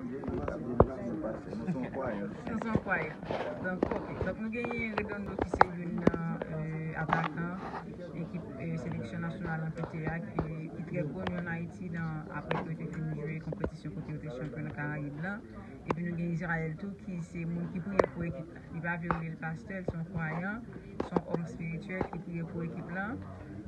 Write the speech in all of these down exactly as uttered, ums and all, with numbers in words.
Sa vle di nou pastè, nou se yon kwayan. Nou se yon kwayan. Donk, ok. Donk, nou genyen Redondo ki se youn nan, euh, atakan ekip, euh, seleksyon nasyonal anpite a ki, ki trè koni ann Ayiti nan, apre ke yo te fin jwe konpetisyon kote yo te chanpyon nan Karayib la. Epi nou gen Israël tou ki se moun ki priye pou ekip la. Li pa vle yo rele l pastè, l se yon kwayan, se yon òm espirityèl ki priye pou ekip la.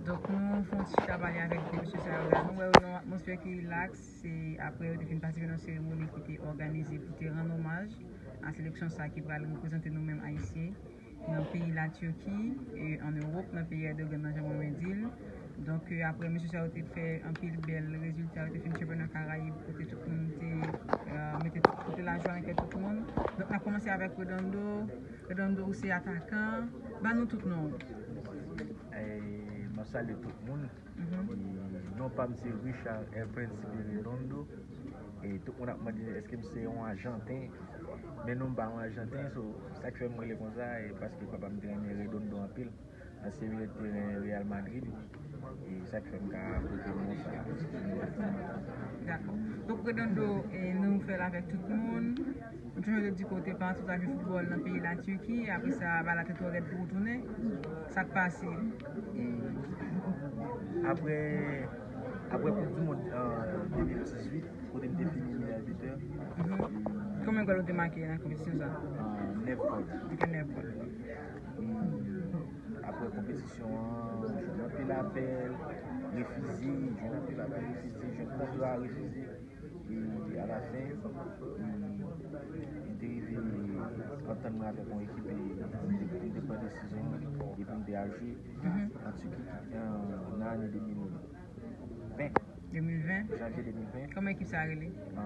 Donk nou fè yon ti chita pale avèk de mesye sa yo la. Nou wè yo nan yon atmosfè ki rilaks. Se apre yo te fin patisipe nan seremoni ki te òganize pou te rann omaj a seleksyon sa ki pral reprezante nou menm Ayisyen nan peyi Latirki, e, ann Ewòp, nan peyi Erdogan nan, jan mwen di l. Donk, e, apre mesye sa yo te fè anpil bèl rezilta, yo te fin chanpyona Karayib, kote tout moun te, e, mete tout, kote lajwa nan kè tout moun. Donk, n ap kòmanse avèk Redondo. Redondo, ou se atakan. Ban nou tout non w. E, m ap salye tout moun. Mhm. E, non pa m se Richard Evans Redondo. E tout moun ap mande èske m se yon Ajanten. Men non, m pa yon Ajanten, so, sa k fè m rele konsa, e paske papa m te renmen Redondo anpil. Ansyen milye de teren Real Madrid. E sa k fè m ka pote non sa. Dakò. Donk, Redondo, e, nou fè l avèk tout moun. Ou toujou te di ke w te pati, w t al jwe foutbòl nan peyi Latirki, apre sa, ba la tèt ou rèd pou w tounen. Sa k pase? E apre, apre Koup di Mond an de mil dizuit, kote m te fini meyè bitè. Mhm. Konbyen gòl ou te make nan konpetisyon sa a? An nèf gòl. Ou te nèf gòl. E apre konpetisyon an, jwenn anpil apèl, refize, jwenn anpil apèl, refize, jwenn kontra, refize. E alafen, e, m te rive antann mwen avèk yon ekip, e, m te, m te pran desizyon epi m te al jwe an Tiki, e, nan ane de mil ven. De mil ven? Janvye de mil ven. Kòman ekip sa a rele? E,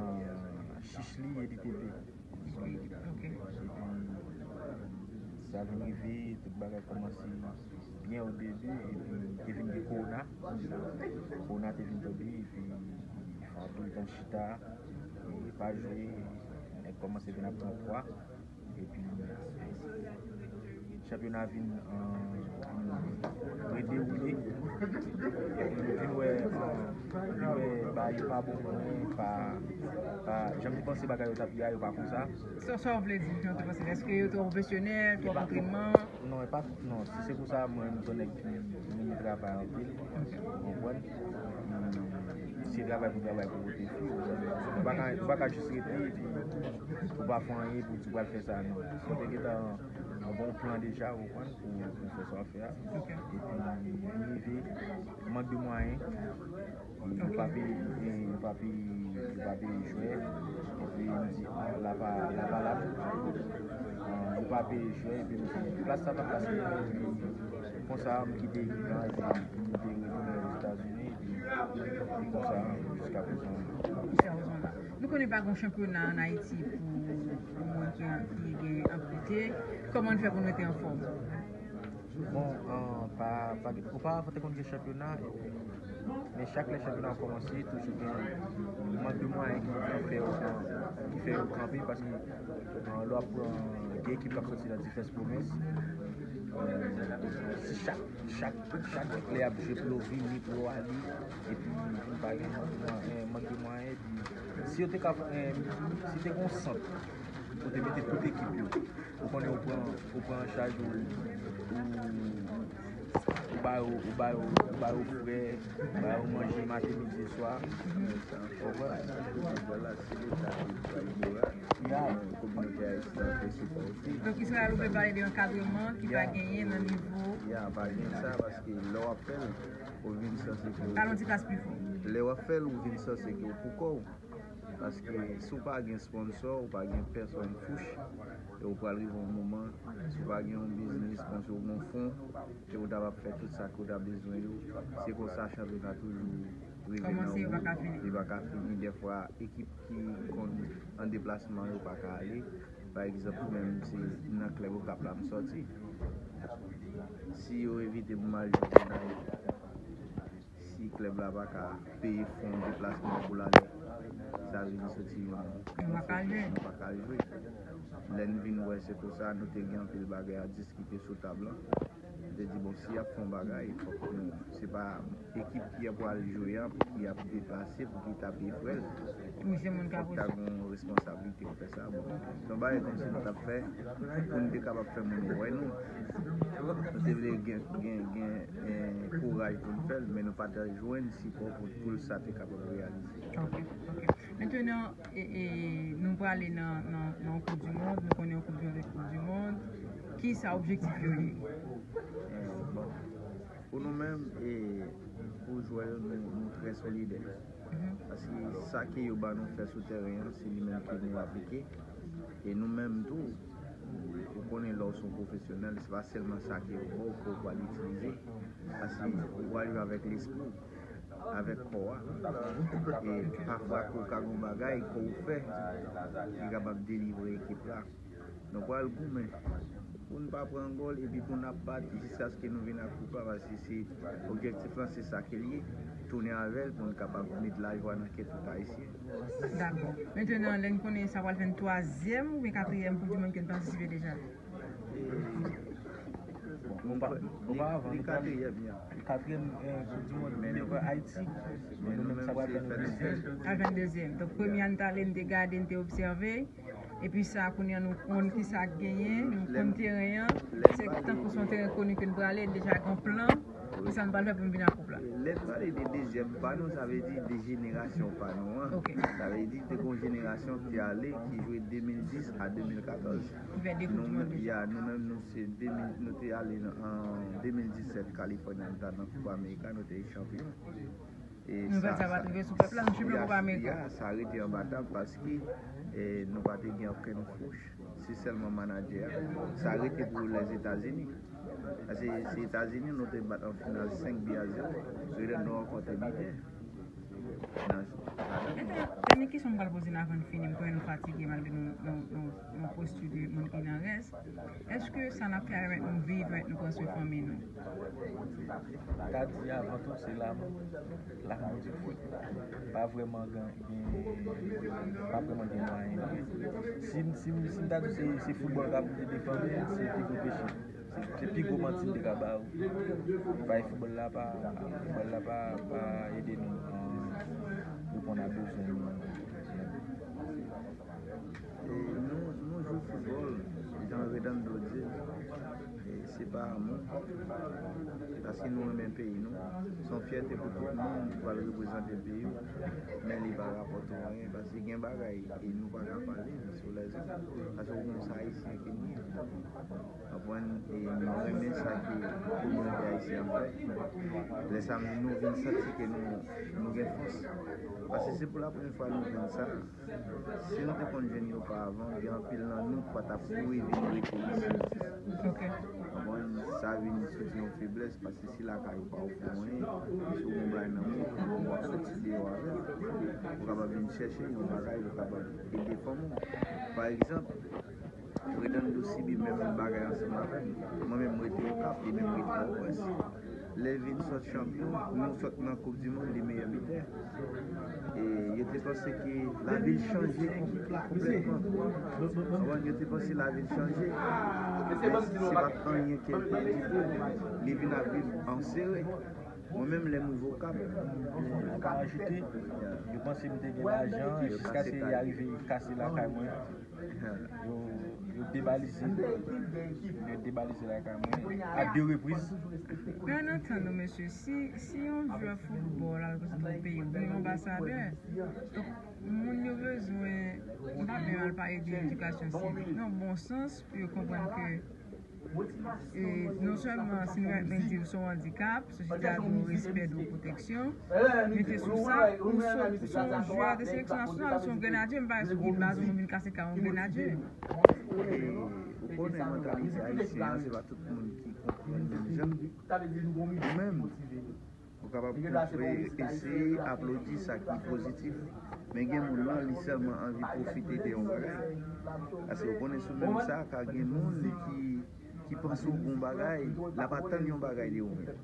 Chichli e D T P. Ok. Epi, sa vin rive, tout bagay kòmanse byen o debi, epi te vin gen kowona. Kowona te vin tonbe, epi fè anpil tan chita, e pa jwe, nèg kòmanse vin ap pran pwa. Epi, chanpyona vin, e, vin redewoule. Epi, nou vin wè, e, nou vin wè bagay yo pa bon pou nou, pa, pa, jan m te panse bagay yo t ap ye a, yo pa konsa. Sa, sa w vle di, jan w te panse? Èske yo twò pwofesyonèl, twòp antrènman? Non, e pa, non, si se konsa, mwen, m se yon nèg ki renmen travay anpil, ou konprann? Si se travay pou travay pou pote fwi, ou konprann? Ou pa ka, ou pa ka jis rete epi ou pa fè anyen pou di w pral fè sa, non. Fò w te gentan gen yon plan deja, ou konprann, pou, pou fè sa w ap fè a. Ok. Epi, m rive, mank de mwayen, e yo pa peye, e yo pa peye, yo pa peye jwè, epi m di, a, la pa, la pa la. A, yo pa peye jwè, epi m di, plas sa pa plas mwen, epi konsa, m kite ekip la, epi m te retounen Ozetazini, epi, epi konsa, jiska prezan. Jiska prezan la. Nou konnen pa gen chanpyona ann Ayiti pou, pou moun ki, ki gen anpite. Kòman n fè pou n rete anfòm? Bon, e, pa, pa, oparavan te konn gen chanpyona, men chak lè chanpyona a kòmanse, toujou gen mank de mwayen ki, ki fè yo, ki fè yo kanpe, paske, e, lè w ap pran, gen ekip k ap soti nan divès pwovens, e, si chak, chak, chak lè y ap jwe pou yo vini, pou yo ale, epi vin pa gen mank de mwayen, mank de mwayen, epi si yo te ka, e, si te gen yon sant, pou te mete tout ekip yo. Ou konnen ou pran, ou pran an chaj ou, ou, ou ba yo, ou ba yo, ou ba yo frè, ou ba yo manje maten, midi, swa. Ou konprann? Foutbòl la, se Leta ki pral bo a. Ya. Kominote ayisyen an fè sipòte. Donk, Israël, ou vle pale de ankadreman ki pa genyen nan nivo. Ya, pa gen sa, paske lè w ap fè l, ou vin sanse ke. Pale yon ti kras pi fò. Lè w ap fè l, ou vin sanse ke w pou kò w. Paske si w pa gen sponsò, ou pa gen pèsòn fouch, e ou pral rive yon moman, si w pa gen yon biznis, kòmsi w gen yon fon, ke w ta va fè tout sa ke w ta bezwen yo, se konsa chanpyona toujou rive nan ou, li pa ka fini. Dèfwa, ekip ki konn an deplasman yo pa ka ale. Pa egzanp, mwen menm, se nan klèb Okap la m sòti. Si yo envite m al jwe nan Si klèb la pa ka peye fon deplasman pou l ale, sa vle di soti yon. Nou pa ka jwe. Nou pa ka jwe. Lè n vin wè se konsa, nou te gen anpil bagay a diskite sou tab lan. Di, bon, si y ap fè yon bagay, fòk nou, se pa ekip ki ap pral jwe a pou ki ap deplase, pou ki tape frè l. Wi, se moun k ap. Fòk ta gen yon responsablite pou fè sa. Bon, se yon bagay kòmsi nou t ap fè pou n te kapab fè moun wè nou. Nou te vle gen, gen, gen eh, kouraj pou n fè l, men nou pa t jwenn sipò pou pou sa te kapab reyalize. Ok, ok. Mentenan, e, e, nou prale nan, nan, nan yon Koup di Mond, nou konnen yon Koup di Mond, yon Koup di Mond. Ki sa objektif yo ye? Eh, bon. Pou nou menm, e, pou jwè yo, nou, nou trè solidè. Paske sa ke yo ba nou fè sou tèren an, se li menm ke nou aplike. E nou menm tou, ou konnen lè w se yon pwofesyonèl, se pa sèlman sa ke yo ba w ke w pral itilize. Paske ou pral jwe avèk lespri w, avèk kò a. E pafwa ke w ka gen yon bagay ke w fè ki kapab delivre ekip la. Nou pral goumen pou n pa pran gòl epi pou n ap bat jiskaske nou vin ak koup la, paske se objektif lan, se sa ke l ye, tounen avè l pou n kapab met lajwa nan kè tout Ayisyen. Dakò. Mentenan, lè n konnen sa pral fè n twazyèm oubyen katriyèm Koup di Mond ke n patisipe deja? Bon, opa- oparavan, li nou te al katriyèm, ya. Katriyèm eh, Koup di Mond, men nou pran Ayiti. Men nou menm, sa pral fè nou dezyèm. Al fè n dezyèm. Donk, premye a n t ale, n te gade, n te obsève. Epi sa, kounye a nou konn ki sa k genyen, nou konn teren an. Se tankou se yon teren koni ke n prale, deja gen plan. Ki sa n pral fè pou n vin ak koup la? Lè n pale de dezyèm pa nou, sa vle di de jenerasyon pa nou an. Ok. Sa vle di te gen yon jenerasyon ki te ale, ki jwe de mil dis a de mil katòz. Ki fè de Koup di Mond deja. Ya, nou menm, nou se de mil, nou te ale nan, an de mil disèt, Kalifòni, nou t al nan Koup Amerika, nou te chanpyon. E nou fè sa, sa pa t rive sou pèp la, nou chanpyon Koup Amerika. Ya, sa rete anba tab paske eh, nou pa te gen okenn kouch. Se sèlman manadjè a. Sa rete pou Lèzetazini. Paske se Etazini nou te bat an final senk bi a zewo. Rete nou rankontre Biden. Nan, Dènye kesyon m pral poze n avan n fini, m konnen nou fatige malgre nou, nou, nou, nou posti de moun ki nan rès. Èske sa n ap fè a pèmèt nou viv, pèmèt nou pran swen fanmi nou? Ta di avan tou, se lanmou, lanmou di fout. Pa vrèman gen, gen, pa vrèman gen mwayen. Si, si, si m ta di se, se foutbòl k ap ede fanmi, se pi gwo peche. Se, se pi gwo manti m te ka ba ou. Bay foutbòl la pa, foutbòl la pa, pa ede nou, eh, reponn a bezwen nou. E nou, nou jwe foutbòl, jan Redan do di, e se pa amou. Paske nou renmen peyi nou. Se yon fyète pou tout moun ki pral reprezante peyi w. Men li pa rapòte w anyen. Paske gen bagay e nou pa ka pale sou lèzòt. Paske ou konn sa Ayisyen ke nou ye. Konprann? E nou renmen sa ke kominote ayisyen an fè. Lè sa menm nou vin santi ke nou, nou gen fòs. Paske se pou la premye fwa nou jwenn sa. Si nou te konn jwenn yo pavan, gen anpil nan nou ki pa t ap kouri vin rete isi. Ok. Konprann? Sa vin soti yon feblès, paske si lakay ou pa ofri w anyen, si w gen yon bagay nan men w, w ap soti deyò avè l. Ou kapab vin chèche yon bagay, ou kapab ede fanmi w. Pa egzanp, Redan do sibi menm bagay ansanm avè m. Mwen menm, m rete Okap, li menm rete Pòtoprens. Lè l vin sòt chanpyon, nou sòt nan Koup di Mond, li meyè bitè. E yo te panse ke lavi l chanje konplètman. Konprann? Yo te panse lavi l chanje. Men se pa t anyen ke l pèdi pou li. Li vin ap viv an sere. Mwen menm, lè m rive Okap, Okap ajoute, yo panse m te gen lajan, jiskaske y arive kase lakay mwen. Yo, yo debalize. Yo debalize lakay mwen a de repriz. Men ann antann nou, mesye, si, si yon jwè foutbòl al reprezante yon peyi, ou gen yon anbasadè. Donk, moun yo bezwen, m pa menm al pale de edikasyon sivik, non, bon sans pou yo konprann ke E non sèlman si nou renmen di w se yon andikap, sosyete a dwe w respè, dwe w pwoteksyon, men ke sou sa, ou se, ou se yon jwè de seleksyon nasyonal, ou se yon grenadye, m pa wè sou ki baz ou vin kase kay yon grenadye. E ou konnen mantalite ayisyen an, se pa tout moun ki konprann menm jan. Ou menm, ou kapab eseye aplodi sa ki pozitif, men gen moun nan, li sèlman anvi pwofite de yon bagay. Paske ou konnen sou menm sa, ka gen moun ki, ki panse ou gen yon bagay, l ap atann yon bagay de ou menm.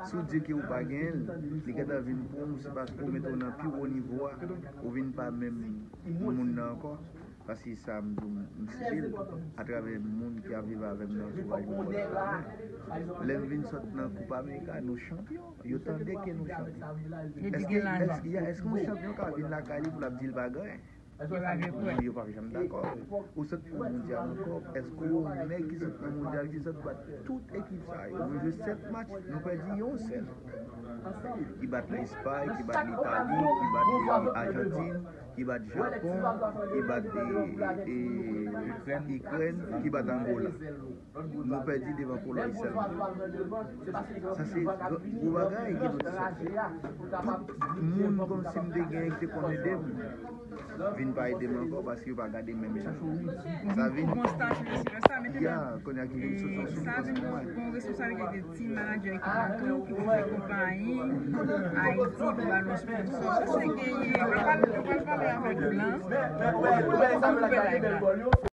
Si w di ke ou pa genyen l, li gentan vin pran w, se paske ou mete w nan pi wo nivo a, ou vin pa menm moun nan ankò. Paske sa m di w, m site l atravè moun ki ap viv avè m nan antouraj mwen. Lè m vin sot nan Koup Amerika, nou chanpyon. Yo tande ke nou chanpyon. Yo di gen lajan. Èske yon chanpyon ka vin lakay li pou l ap di l pa gen anyen? Yo pa gen prèv. Yo p ap janm dakò. Ou sot nan mondyal ankò, èske yon nèg ki sot nan mondyal, ki sot bat tout ekip sa yo, nou jwe sèt match, nou pèdi yon sèl. Ki bat Lespay, ki bat Litali, ki bat Ajantin, ki bat Japon, ki bat e, e, Ikrèn, ki bat Angola. Nou pèdi devan Polòy sèlman. Sa se gwo bagay ki nou te sòti. Tout moun kòmsi m te genyen ki te konn ede m vin pa ede m ankò paske yo pa gade menm jan. Sa vin. Ou konn statye yo sou sa, men te ya, kounye a ki vin soti yon soufrans pou mwen. Sa vin yon responsablite de team manager ekip la tou, ki pou fè konpayi Ayiti pou ba nou sponsor. Sa se genyen, yo pral, yo pral pale avèk ou la. Ou koupe live la.